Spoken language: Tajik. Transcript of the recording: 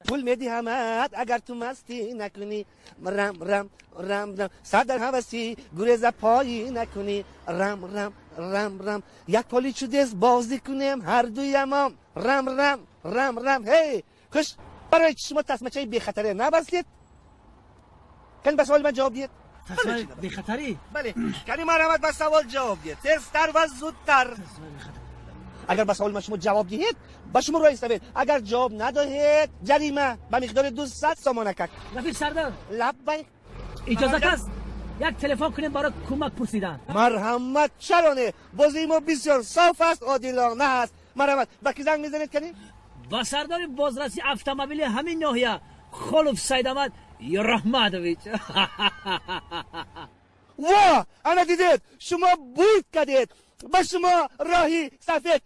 Пул медиҳамат, агар ту мастӣ накунӣ. Рам рам рам рам, сар дар ҳавасӣ гуреза пойӣ накунӣ. Рам рам рам рам, як поли чудес бозӣ кунем ҳардуямон. Рам рам рам рам. Ҳей, хуш, барои чи шумо тасмачаи бехатаре набастед? Кани, ба саволи ман ҷавоб диҳед. Тасмаи бехатарӣ? Бале, кани, марҳамат, ба савол ҷавоб диҳед, тезтар ва зудтар. Агар ба саволи ман шумо ҷавоб диҳед, ба шумо роҳи сафед, агар ҷавоб надоҳед, ҷарима ба миқдори 200 сомонакак. Рафиқ сардор. Лаббай. Иҷозат аст, як телефон кунем барои кӯмак пурсидан? Марҳамат, чаро не? Бозии мо бисёр соф аст, одилона аст. Марҳамат, ба ки занг мезанед, кани? Ба сардори бозраси автомобили ҳамин ноҳия, Холов Сайдамад Раҳматович. Во, ана дидед, шумо бурд кардед, ба шумо роҳи сафед.